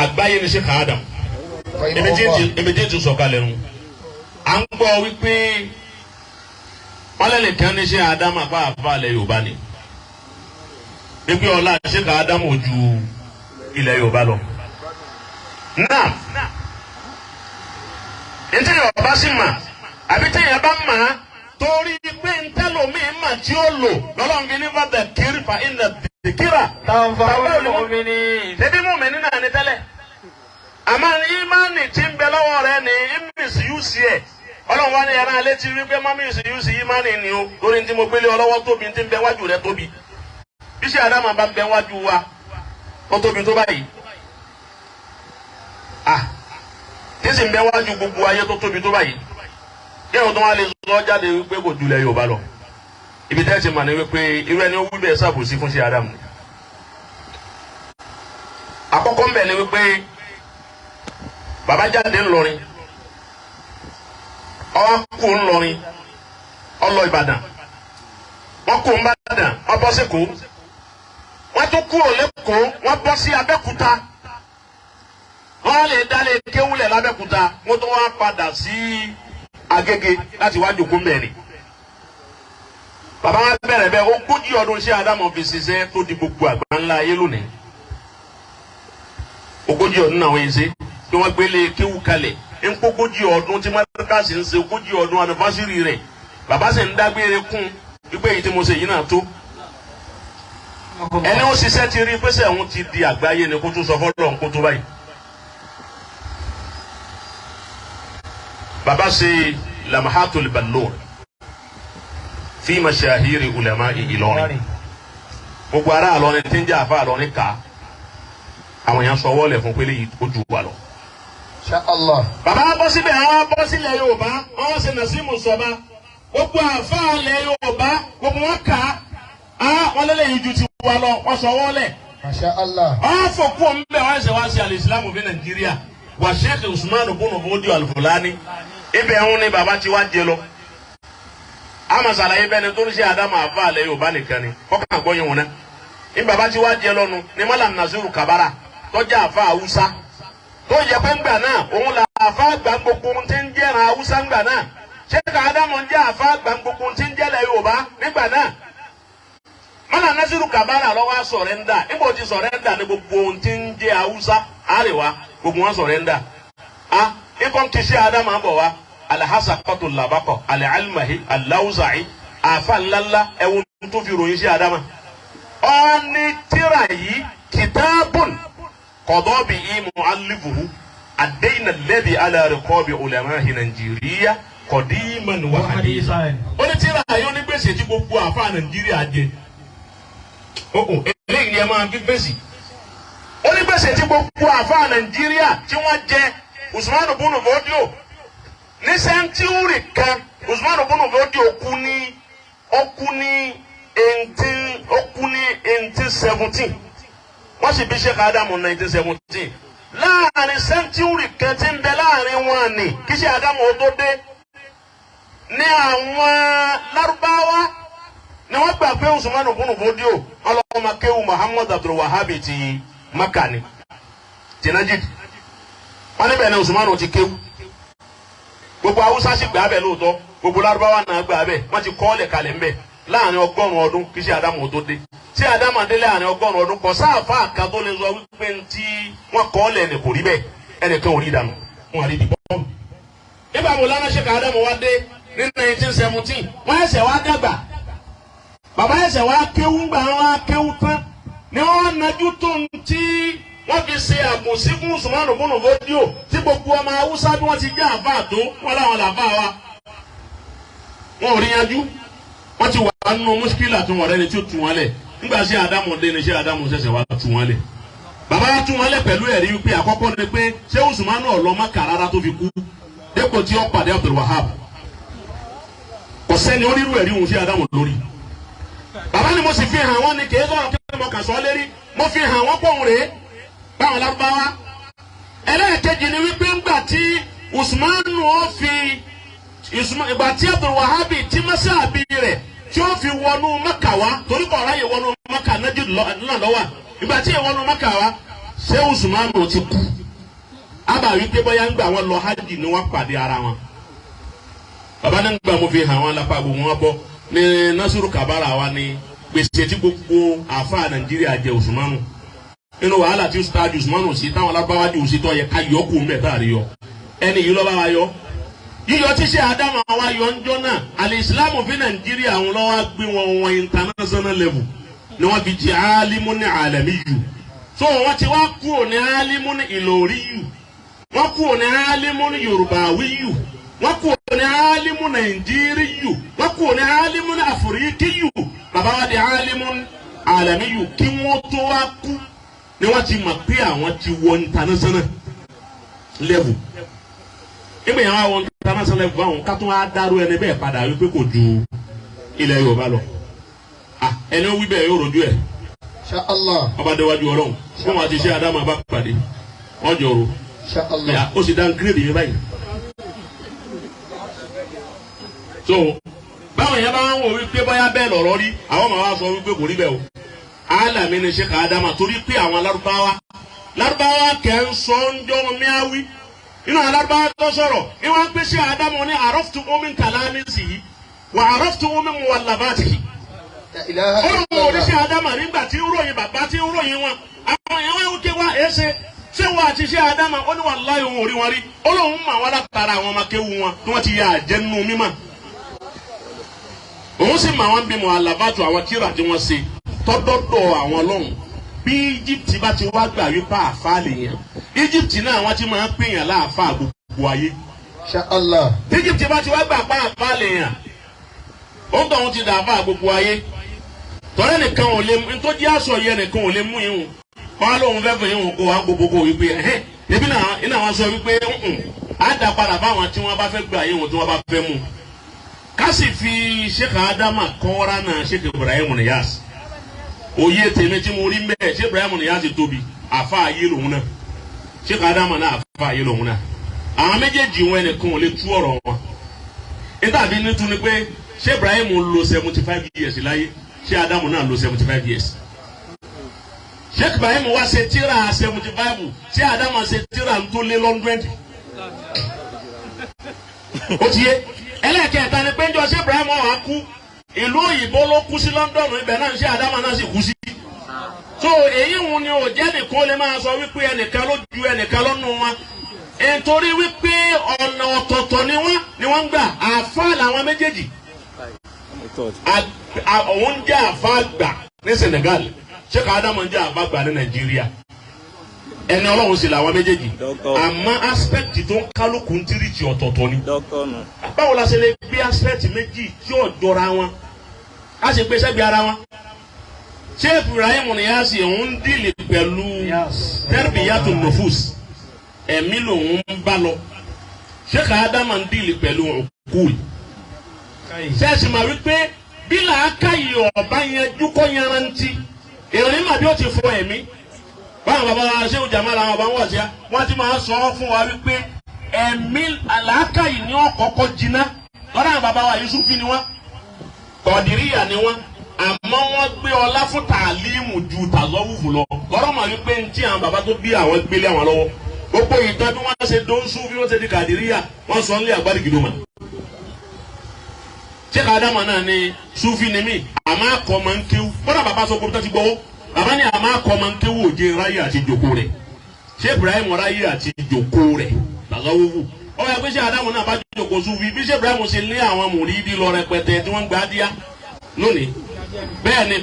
Àgbáyé ni Sheikh Adam. Ebi tí ń ti sọ̀kalẹ̀ nu. À ń gbọ́ wípé wọ́n lẹ́nìkan ní Sheikh Adam àpá àfa ilẹ̀ Yorùbá ni. Wípé ọlá Sheikh Adam ò ju ilẹ̀ Yorùbá lọ. Náà ntí Yorùbá sì mà àbí téèyàn bá mà á torí pé ntẹ́lómi mà tí ó lò lọ́lọ́run fi ní fàdà kiri fa ìnà dìkìrà. Tanfa'ul mu'minin. Ṣebí mùmíní náà ni tẹ́lẹ̀. Àmọ́ ìmánì tí ń bẹ lọ́wọ́ rẹ ní mísíyúsì ẹ̀. Ọlọ́run wá ní ẹran alẹ́ ti rí pé má mísíyúsì ìmánì ni o lórí tí mo gbélé ọlọ́wọ́ tóbi tí ń bẹ wájú rẹ tóbi. Bísí Àdámà bá ń bẹ wájú wa ó tóbi tó báyìí. Ah, tí sì ń bẹ wájú gbogbo ayé tó tóbi tó báyìí. Yẹ́n tó wá lè sọ jáde wípé kò julẹ̀ Yorùbá lọ. Ibi tẹ́ ti mọ̀ ní wípé irú ẹni ó wí bẹ́ẹ̀ ṣàbòsí fún sí Ádámù. Àkọ́kọ́ ń bẹ̀ ni wípé bàbá jáde ńlọrin, ọwọ́ kú ńlọrin, ọlọ Ìbàdàn, wọ́n kú ńbàdàn, wọ́n bọ́ sí Èkó, wọ́n tún kúrò lẹ́kọ̀ọ́, wọ́n bọ́ sí Abẹ́òkúta, wọ́n lè dálé kéwúlẹ̀ lábẹ́òkúta, wọ́n tún wá padà sí Agége láti wá jòkó mẹ́rin. Bàbá wa bẹ̀rẹ̀ bẹ́ẹ̀ 40 ọdún sí Ádámù fi ṣiṣẹ́ tó di gbogbo àgbà ńlá ayé lónìí. 40 ọdún náà wọ́n yìí ṣe kí wọ́n gbélé kéwú kalẹ̀ ńkógójì ọdún tí mọ́tàkàsì ń ṣe 40 ọdún anifásírì rẹ̀ bàbá sì ń dágbére kún wípé èyí tí mo ṣe yìí náà tó. Ẹni ó ṣiṣẹ́ ti rí pèsè òun ti di àgbáyé ni kó tún sọ fọ́lọ́ kó tó báyìí. Bàbá ṣe Lamahatul Ballur fi mashahiri ulama Ìlọrin. Gbogbo ará Ìlọrin tí ń jẹ́ àfa Ìlọrin ká àwọn èèyàn sọ wọ́ọ̀lẹ̀ fún pélé yìí ó ju wa lọ. Insha Allah. Bàbá bọ́ síbẹ̀ àwọn bọ́ sílẹ̀ Yorùbá wọ́n ṣe Nàsímù sọba gbogbo àfa ilẹ̀ Yorùbá gbogbo wọn kà á wọ́n lélẹ̀ yìí ju ti wa lọ wọ́n sọ wọ́ọ̀lẹ̀. Masha Allah. Wọ́n fòkú ọ̀nbẹ wọ́n ṣe wá sí alìsílámù fi Nàìjíríà wà Sheikh Usman bunu Fodio Al-Fulani ibẹ̀ ń ní bàbá tí wá jẹ lọ. Àmọ́ sàlàyé bẹ́ẹ̀ ni tó ń ṣe Ádámù àfa ilẹ̀ Yorùbá nìkan ni kọ́kàn gbọ́ yín wọn náà. Ní bàbá tí wá jẹ lọ́nu ni Malam Nasiru Kabara tọ́jà àfa Haúsá tó yẹ pé ńgbà náà òun là àfa àgbà gbogbo ohun tí ń jẹ́ran Haúsá ńgbà náà. Sheikh Ádámù ń jẹ́ àfa àgbà gbogbo ohun tí ń jẹ́lẹ̀ Yorùbá nígbà náà. Malam Nasiru Kabara lọ́wọ́ sọ̀rẹ́ńdà níbo ti sọ̀rẹ́ńdà ní gbogbo ohun tí ń jẹ́ Haúsá àríwá gbogbo wọn sọ̀rẹ́ńdà. A ikọ̀ kì í ṣe Ádámù àbọ̀ wa Alhassan kọ́tù làbákọ̀ Al-Almahi Al-Awza'i àfa ńláńlá ẹ̀wọ̀n tó fi ròyìn sí Ádámù. Ọ̀ni tíra yìí kìtàbùn kọ̀dọ̀ bí i mu'allifuhu àdéhìnà lẹ́bi alárìkọ́bi ulamahi Nàìjíríà qadiman wa hadithan. Ó ní tíra yìí ó ní gbèsè tí gbogbo àfa Nàìjíríà jẹ. Eléyìí ni ẹ máa fi gbèsè. Ó ní gbèsè tí gbogbo àfa Nàìjíríà tí wọ́n jẹ Usman bunu Fodio ní sẹ́ńtúrì kan. Usman bunu Fodio kú ní ó kú ní 1817. Wọ́n sì bí Sheikh Ádámù 1917. Láàrin sẹ́ńtúrì kan tí ń bẹ láàrin wọn ni kí Sheikh Ádámù ó tó dé ní àwọn Lárúbáwá ni wọ́n gbà pé Usman bunu Fodio ọlọ́mọ kéwù Muhammad Abdul Wahhab ti Maka ni ti Najid. Wọ́n níbẹ̀ ni Usman ti kéwù. Gbogbo Haúsá sì gbà bẹ́ẹ̀ lóòótọ́, gbogbo Lárúbáwá náà gbà bẹ́ẹ̀, wọ́n ti kọ́ ọ́lẹ̀ kalẹ̀ ńbẹ̀ láàrin 100 ọdún kí Sheikh Ádámù tó dé. Sheikh Ádámù dé láàrin 100 ọdún kọ sáàfà kan tó lè sọ wípé ntí wọ́n kọ́ ọ́lẹ̀ ní kò rí bẹ́ẹ̀, ẹnìkan ò rí dànù wọn àrí dìbò. Nígbà wo lánàá Sheikh Ádámù wá dé ní 1917, wọ́n ẹsẹ̀ wá dàgbà. Bàbá ẹsẹ̀ wá kéwú gbà wá kéwú tán ni wọ́n najú tó ń tí wọ́n fi ṣe àgùnsí fún Usman bunu Fodio tí gbogbo ọmọ Haúsá bí wọ́n ti jẹ́ àfáà tó wọ́n láwọn làfáà wa. Wọn ò rí yanjú, wọ́n ti wà nínú mùṣkílà tó wọ́n rẹ́ni tí ó tu wọn lẹ̀. Nígbà Sheikh Ádámù dé ni Sheikh Ádámù ṣẹ̀ṣẹ̀ wá tu wọn lẹ̀. Bàbá wa tu wọn lẹ̀ pẹ̀lú ẹ̀rí wípé àkọ́kọ́ ni pé ṣé Usman ọ̀lọ́ Mákà rárá tó fi kú dépò tí ó pàdé Abdul Wahab. Kò sẹ́ni onírú ẹ̀rí òun Sheikh Ádámù lórí. Bàbá ni mo sì fi hàn wọ́n ni kì í sọ̀rọ̀ kí mo kà sọ lérí, mo fi hàn wọ́n pọ̀ rèé báwọn Lárúbáwá. Ẹlẹ́ẹ̀kejì ni wípé ńgbà tí Usman ó fi ìgbà tí Abdul Wahab tí mọ́sáàbí rẹ̀ tí ó fi wọnú Mẹ́kà wá torí kọ̀ ráyè wọnú Mẹ́kà Nájídù náà lọ́wọ́ ìgbà tí ìwọnú Mẹ́kà wá Ṣé Usmanu ti kú? Ábà wípé bóyá ń gbà wọn lọ hajj ni wọ́n pàdé ara wọn. Bàbá ní gbà mo fi hàn wọn lápá gbogbo wọn bọ́ ní Nasiru Kabara wa ni gbèsè tí gbogbo àfa Nàìjíríà jẹ Usmanu. Nínú wàhálà tí Ustaz Usmanu sí táwọn alábáwá jù sí tọ́ yẹ ká yọ kù mẹ́ta rí yọ. Ẹni yìí lọ́ba wa yọ. Yíyọ tí ṣe Ádámù àwa yọ ń jọ náà alìsílámù fi Nàìjíríà àwọn lọ́wọ́ gbé wọn wọn international level ni wọ́n fi jẹ́ alimu ní alẹ́mí yù. So wọ́n ti wá kúrò ní alimu ní Ìlọrí yù, wọ́n kúrò ní alimu ní Yorùbáwí yù, wọ́n kúrò ní alimu Nàìjírí yù, wọ́n kúrò ní alimu ní Àfíríkì yù, bàbá wa di alimu alẹ́mí yù. Kí wọ́n tó wá kú ni wọ́n ti mọ̀ pé àwọn ti wọ international level. Ìgbà yẹn wá wọ international level àwọn ká tó wá dárú ẹni bẹ́ẹ̀ padà wípé kò ju ilẹ̀ Yorùbá lọ. Ẹni ó wí bẹ́ẹ̀ yóò rojú ẹ̀. Insha Allah. Ọba déwájú Ọlọ́run fún wọn àti iṣẹ́ Ádámù bá pàdé wọ́n jọrò. Insha Allah. Ó sì dá gírèdì mi báyìí. So báwọn yẹn bá ń wò wípé bóyá bẹ́ẹ̀ lọ̀rọ̀ rí, àwọn máa wá sọ wípé kò rí bẹ́ẹ̀ o. Alami ni Sheikh Adama torí pé àwọn Lárúbáwá kẹ́ ń sọ ń jọ miawi. Inú àwọn Lárúbáwá tó sọ̀rọ̀ ni wọ́n pè Sheikh Adamu ní araftu omi kalamihi wà araftu omi muwallafatihi. Olùkọ́ oníṣẹ́ Adama nígbà tí ń ròyìn bàbá tí ń ròyìn wọn. Àwọn èèyàn wọn ké wá ẹsẹ̀ ṣé wọn àti ṣé Adama ó ní wallahi òun ò rí wọn rí. Ó lóun mọ àwọn látara àwọn ọmọ kéwu wọn tí wọ́n ti ya àjẹnú mímọ́. Òun sì mọ àwọn bímọ alabatu àwọn tíra tí wọ́n ṣe tọ́dọ́dọ̀ àwọn lọ́hùn. Bí Egypt bá ti wá gbà wípé àfa lè yàn, Egypt náà wọ́n ti máa ń pèèyàn láàfa gbogbo ayé. Insha Allah. Egypt bá ti wá gbà pé àfa lè yàn, ó ń tọ́ òun ti dà àfa gbogbo ayé. Tọ́lẹ́ nìkan ò lè ntọ́jú aṣọ yẹn nìkan ò lè mú yín o wọ́n á lóun fẹ́ fún yín o kó wá gbogbo kó wípé ẹ̀hẹ́n ebi náà iná wọn sọ wípé á dá padà fáwọn tí wọ́n bá fẹ́ gbà yín o tí wọ́n bá fẹ́ mú. Ká sì fi Sheikh Adama kọ́ra náà Sheikh Ibrahim Niyas. Òye tèmi tí mo rí mbẹ́ Sheikh Ibrahim Niyas tóbi àfa ayé lòun náà, Sheikh Adama náà àfa ayé lòun náà. Àwọn méjèèjì wọn ẹnìkan ò lè tú ọ̀rọ̀ wọn. Níta bí nítorí pé Sheikh Ibrahim lò 75 years láyé, ṣé Adamu náà lò 75 years. Sheikh Ibrahim wá ṣe tíra 75, ṣé Adamu ṣe tíra tó lé 100. Ó ti yé. Ẹlẹ́kẹ̀ẹ́ta ni pé ń jọ ṣé Ibrahim wá kú, ìlú òyìnbó ló kú sí London, ibẹ̀ náà ṣé Adamu náà sì kú sí. So èyí ń ni ò jẹ́ nìkan lè máa sọ wípé ẹnìkan ló ju ẹnìkan lọ́nu wọn. Nítorí wípé ọ̀nà ọ̀tọ̀ọ̀tọ̀ ni wọ́n ń gbà, àáfàá làwọn méjèèjì. Òun jẹ́ àfa àgbà ní Senegal, Sheikh Adamu jẹ́ àfa àgbà ní Nàìjíríà. Ẹni Ọlọ́run sì làwọn méjèèjì, àmọ́ aspect tó ń kálukú ń tírìtì ọ̀tọ̀ọ̀tọ̀ ni. Báwo la ṣe lè gbé aspect méjì tí ò jọra wọn, a sì gbé sẹ́gbẹ̀ẹ́ ara wọn? Sheikh Ibrahim Niyas òun ń dìlì pẹ̀lú tarbiyatu nufus, ẹ̀mí lòun ń bá lọ. Sheikh Adamu ń dìlì pẹ̀lú uqul. Sẹ́ẹ̀sì máa wípé bí làákàyè ọ̀bá yẹn dúkọ́ yanrantí ìrìn màbí ó ti fọ ẹ̀mí. Báwọn bàbá wa ṣé òjàmá làwọn bàbá wọn wà sí wọ́n ti máa sọ ọ́ fún wa wípé ẹ̀mí làákàyè ni ọ̀kọ̀ọ̀kọ̀ jiná. Lọ́dọ̀ àwọn bàbá wa Yusufi ni wọ́n, Kọ̀dìríyà ni wọ́n, àmọ́ wọ́n gbé ọlá fún tàlímù ju tàzọ́wùfù lọ. Lọ́dọ̀ máa wípé ní tí àwọn bàbá tó bí àwọn gbélé àwọn lọ́wọ́. Gbogbo ìtàn bí wọ́n ṣe dóńsú bí wọ́n ṣe di Kàdìríyà wọ́n sọ nílé àgbàdìgídòmà. Sheikh Adama náà ni Sufi ni mí, àmọ́ akọ máa ń kéwú. Bọ́dà bàbá sọ kóbi tó ti gbọ́wọ́. Bàbá ní àmọ́ akọ máa ń kéwú òjé ráyè àti jòkó rẹ̀. Sheikh Ibrahim ráyè àti jòkó rẹ̀ làzọ́ wúwú. Ó yẹ pé Sheikh Adamu náà bá jòkó Sufi bí Sheikh Ibrahim ṣe lé àwọn mùrídìí lọ rẹpẹtẹ tí wọ́n ń gba díá lónìí. Bẹ́ẹ̀ ni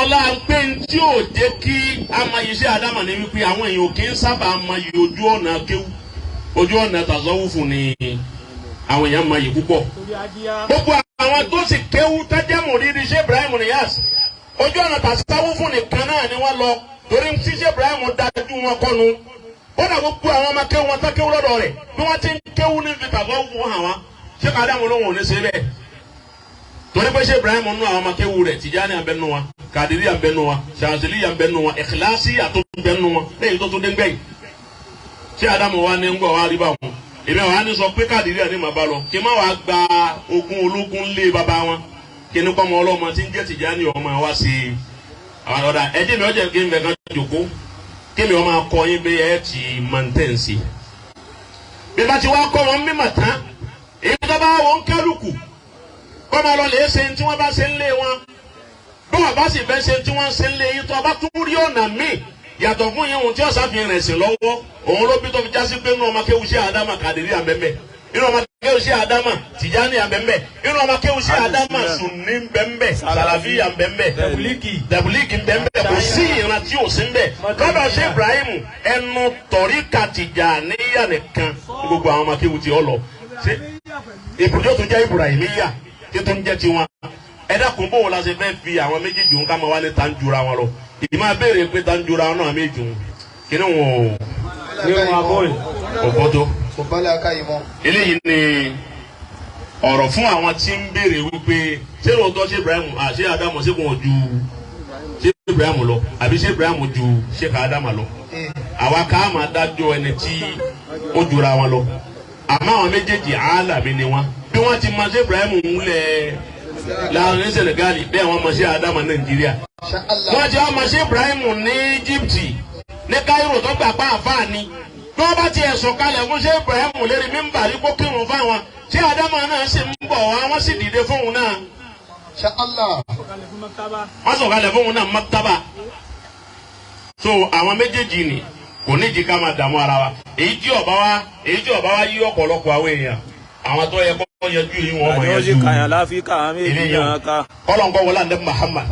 ọlá pé tí ò jẹ́ kí amáyé Sheikh Adama ní wípé àwọn èèyàn kì í sábà máa yí ojú ọ̀nà kéwú. Ojú ọ̀nà tàzọ́wùfù ni àwọn èèyàn máa yí púpọ̀. Gbogbo àwọn tó sì kéwú tájẹ́ mùrídìí Sheikh Ibrahim Niyas ojú ọ̀nà tàṣáwùfù nìkan náà ni wọ́n lọ torí tí Sheikh Ibrahim dájú wọn kọ́nu. Ó dà gbogbo àwọn ọmọ kéwú wọn tó kéwú lọ́dọ̀ rẹ̀ bí wọ́n ti ń kéwú ní fi tàṣáwùfù hàn wá. Sheikh Adamu lóhùn ò ní ṣe bẹ́ẹ̀ torí pé Sheikh Ibrahim nú àwọn ọmọ kéwú rẹ̀ Tijani à ń bẹ nú wa, Kadiri à ń bẹ nú wa, Shazili à ń bẹ nú wa, Ikhlasi àtó ń bẹ nú wa lẹ́yìn tó tún dé gbẹ̀yìn. Sheikh Adamu wa ní ń gbọ́ wa rí báwọn. Èmi àwọn á ní sọ pé Kàdíríà ní màá bá lọ kí n má wàá gba ogún ológun lé bàbá wọn kí ní kọ́ ọmọ ọlọ́mọ tí ń jẹ́ Tìjání ọmọ wa sí i. Àwọn ọ̀dà ẹ̀jẹ̀ mi ọ̀jẹ̀ kí n fẹ́ kan jòkó. Kí ni wọ́n máa kọ́ yín bí ẹ ti máa ń tẹ̀ ń sí. Bí bá ti wá kọ́ wọn mímọ̀ tán, èyí tó bá wọn kálukú kọ́ máa lọ lè ṣe tí wọ́n bá ṣe ń lé wọn. Bí wọ́n bá sì fẹ́ ṣe tí wọ́n ṣe ń lé yín, tó bá tún rí ọ̀nà míì yàtọ̀ fún yín ohun tí ọ̀sán fi rìn sí lọ́wọ́, òun ló bí tó fi já sí pé inú ọmọ kéwu sí Ádámà Kàdírí àbẹ́mẹ́, inú ọmọ kéwu sí Ádámà Tìjání àbẹ́mẹ́, inú ọmọ kéwu sí Ádámà Sùnní bẹ́m̀bẹ́, Sàlàfíà bẹ́m̀bẹ́, Tẹ̀bùlíkì bẹ́m̀bẹ́. Kò sí ìran tí ò sí bẹ́ẹ̀ lọ́dọ̀ sí Ibrahim. Ẹnu tọ̀ríkà Tìjàníyà nìkan gbogbo àwọn ọmọ kéwu ti ọ lọ ìbùdó tó jẹ́ Ibrahimiyya tí tó ń jẹ́ tiwọn. Ẹ dákun, bó o la ṣe fẹ́ fi àwọn méjèèjì ń ká máa wá ní ta ń jura wọn lọ? Ìmọ̀ béèrè pé ta ń jura wọn náà méjì ń kíní wọn ò bọ́ tó. Kò bá làákàyè mọ́. Eléyìí ni ọ̀rọ̀ fún àwọn tí ń béèrè wípé ṣé lóòótọ́ ṣé Ibrahim ṣé Ádámù ṣé kò ju ṣé Ibrahim lọ àbí ṣé Ibrahim ju ṣé ká Ádámù lọ. Àwa ká máa dájọ́ ẹni tí ó jura wọn lọ, àmọ́ àwọn méjèèjì àálàmì ni wọn. Bí wọ́n ti mọ ṣé Ibrahim ń lẹ̀ láàrin Senegal, bẹ́ẹ̀ wọ́n mọ ṣé Ádámù Nàìjíríà. Wọ́n ti wá mọ ṣé Ibrahim ní Egypt, ní Cairo, tó gbà pa àfáàní. Bí wọ́n bá ti ẹ̀sùn kalẹ̀ fún ṣé Ibrahim lérí mímbàrí kó kírun fáwọn, ṣé Ádámù náà sì ń bọ̀ wá, wọ́n sì dìde fóun náà. Wọ́n sọ̀kalẹ̀ fóun náà maktaba. So àwọn méjèèjì ni kò ní jí ká máa dààmú ara wa. Èyí tí ọba wa yí ọ̀pọ̀lọpọ̀ àwọn èèyàn, àwọn tó yẹ kó yanjú yìí, wọ́n mọ̀ yanjú. Kọ́lọ̀ ń kọ́ wọlé àndé Muhammad.